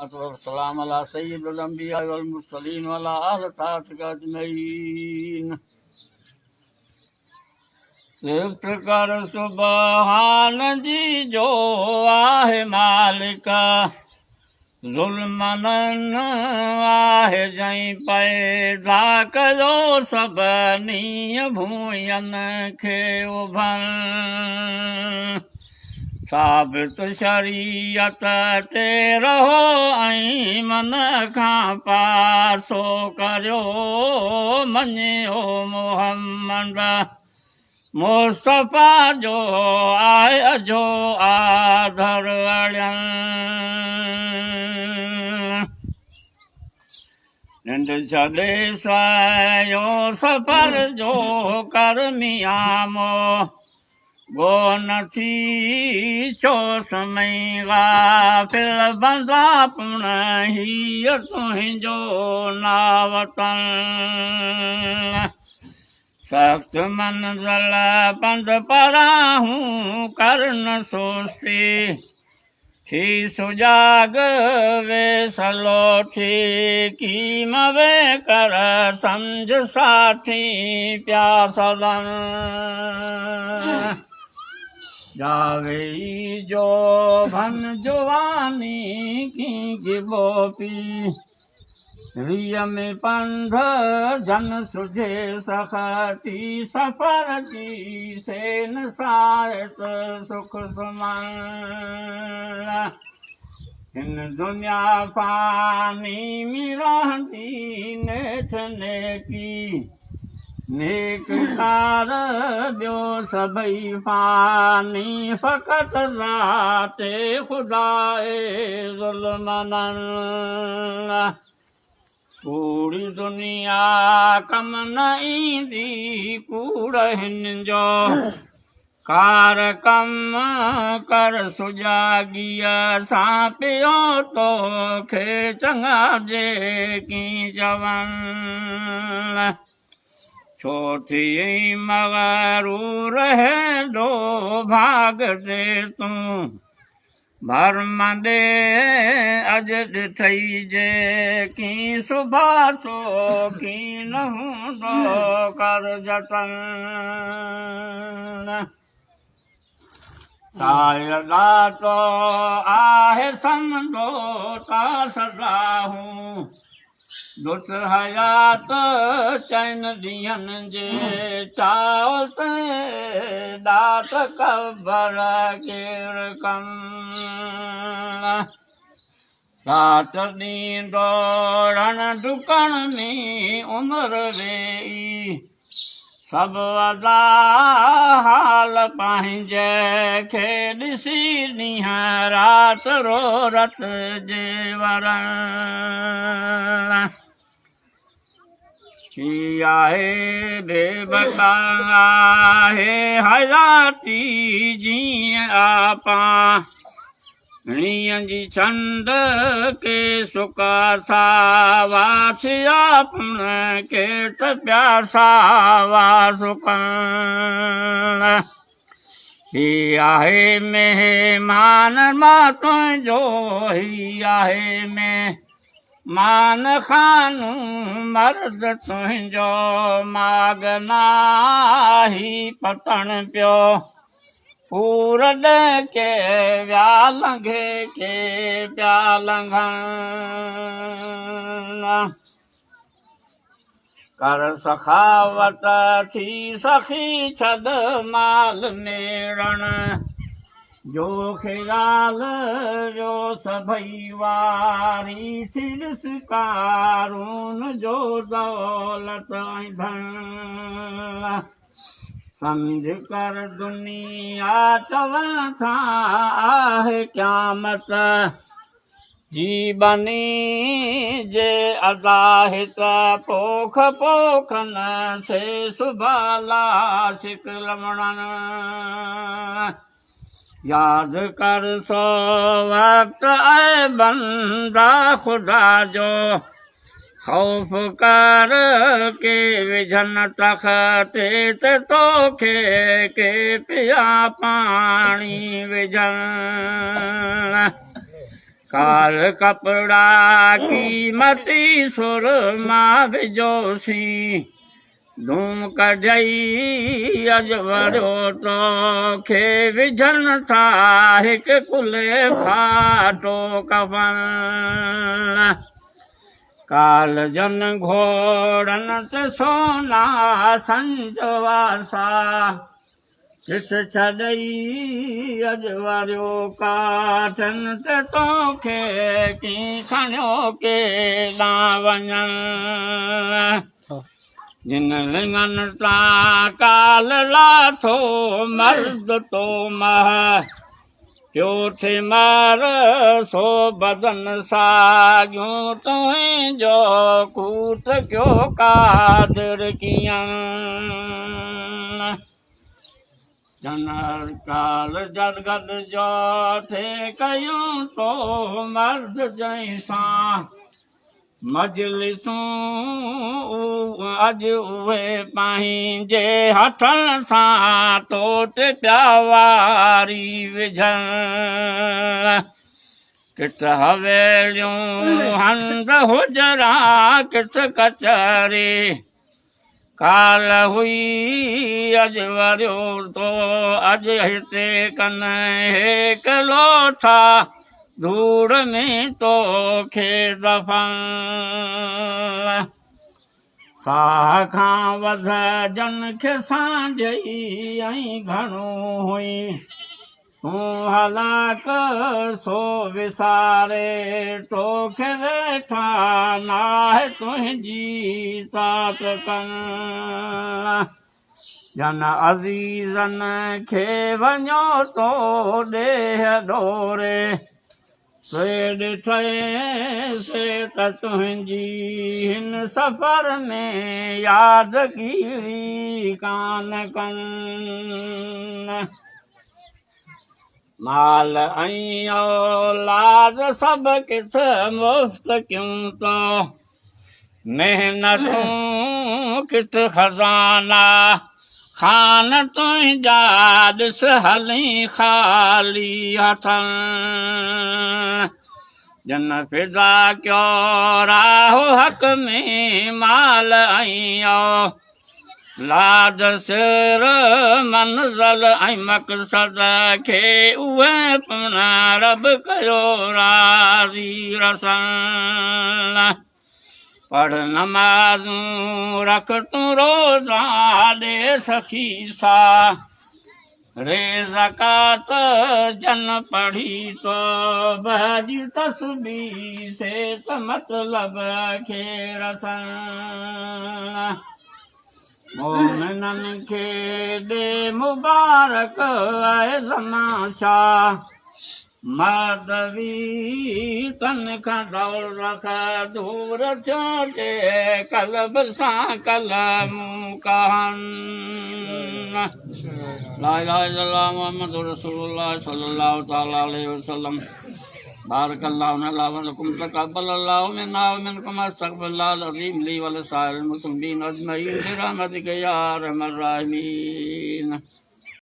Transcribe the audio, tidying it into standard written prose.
والسلام علي سيد الانبياء والمرسلين وعلي آل طاعتك اجمعين. صفت ڪر سبحان جي جو آهي مالڪ ظلمنن آهي جئين پيدا ڪيو سڀني ڀوئين کي اڀن. ثابت شريعت تي رهو ۽ من کان پاسو ڪريو، مڃيو محمد مصطفيٰ جو آء اجهو آڌر اڙين. ننڊ ڇڏي سعيو سفر جو ڪر ميان مو. گو نه ٿي ڇو سمئين غافل بندا پڻ هيء تنهنجو ناوطن. سخت منزل پنڌ پراهون ڪر نه سستي. ٿي سجاڳ ويسلو ٿي ڪي موي ڪر سمجھ ساٿي پيا سدن. جاوي جو ڀن جواني ڪي گبو پي. ريء ۾ پنڌ جن سجهي سختي سفر جي سين سائت سک سمن. هن دنيا فاني ۾ رهندي نيٺ نيڪي نيڪ ڪار ٻيو سڀئي فاني فقط ذات خدا ذوالمنن. ڪوڙي دنيا ڪم نه ايندي ڪوڙ هن جو ڪار ڪم ڪر سجاڳيء سان پيو توکي چڱا جيڪي چون. ڇو ٿئين مغرور هيڏو ڀاڳ تي تون ڀرم ڏي اڄ ڏٺئي جيڪي سڀا سو ڪين هوندو ڪر جتن. سائر ڏاتو آهي سمندو تا سدا هون ڏس حيات چئن ڏينهن جي چاء تي ڏات قبر ڪير ڪم. رات ڏينهن ڊوڙڻ ڊڪڻ ۾ عمر ويئي. سڀ ادا حال پنهنجي کي ڏسي ڏينهن رات رو رت جي ورن. هي آهي بي بقا آهي حياتي جيئن آپان. ڻيء جي ڇنڊ ڪي سڪا ساوا ٿيا پڻ ڪي ته پيا ساوا سڪن. هي آهي مهمان مان تنهنجو هي آهي مهمان خانو مرد تنهنجو ماڳ ناهي پتڻ پيو. پور ڏهه ڪي ويا لنگهي ڪي پيا لنگهن. ڪر سخاوت ٿي سخي ڇڏ مال ميڙڻ جو خيال ويو سڀئي واري ٿي ڏس قارون جو دولت ۽ ڌن. سمجھ ڪر دنيا چون ٿا آهي قيامت جي بني جي ادا هت پوک پوکن سي سڀالا سڪ لوڻن. ياد ڪر سو وقت اي بندا خدا جو خوف ڪر ڪي وجهن تختي تي توکي ڪي پيا پاڻي وجهن. ڪال ڪپڙا قيمتي سرما وجهوسين، ڌوم ڪڍيئي اڄ وريو توکي وجهن ٿا هڪ ڪلهي ڦاٽو ڪفن. ڪال جن گهوڙن تي سونا سنج واسا. ڪٿ ڇڏئي اڄ واريو ڪاٺن تي توکي ڪين کڻيو ڪيڏانهن وڃن. جن لڱن تان ڪال لاٿو مرد تو مهه پيو ٿي مار سو بدن ساڳيون تنهنجو ڪوٽ ڪيو قادر ڪيئن. جنر ڪال جرگد جو ٿي ڪيون تو مرد جنهن سان مجلسون اڄ اهي پنهنجي هٿن سان تو تي پيا واري وجهن. ڪٿ حويليون هنڌ حجرا ڪٿ ڪچهري ڪالهه هئي اڄ وريو تو اڄ هتي ڪن هيڪلو ٿا ڌوڙ ۾ توکي دفن. ساهه کان وڌ جن کي سانڍيئي ۽ گهڻو هئي تون هلاڪ سو وساري توکي ويٺا ناهه تنهنجي تات ڪن. جن عزيزن کي وڃو تو ڏيهه ڏوري سي ڏٺئي سي ته تنهنجي هن سفر ۾ يادگيري ڪانه ڪن. مال ۽ اولاد سڀ ڪٿ مفت ڪيون تو محنتون ڪٿ خزانا خان تنهنجا ڏس هلين خالي هٿن. جن فدا ڪيو راهه حق ۾ مال ۽ اولاد سر منزل ۽ مقصد کي اهي پڻ رب ڪيو راضي رسن. پڙھ نمازون رک تون روزا ڏي سخي سا ري زڪوات جن پڙھي توبه جي تسبيح سي ته مطلب کي رسن. مومنن کي ڏي مبارڪ اي زمان شاھ مهدوي تن کان دولت دور ٿيو جي قلب سان ڪلمون ڪهن. لا اله الا الله محمد رسول الله صلي الله تعالي عليه وسلم. بارڪ الله لنا ولڪم تقبل الله منا ومنڪم استغفر الله العظيم لي ولسائر المسلمين اجمعين برحمتك يا ارحم الراحمين.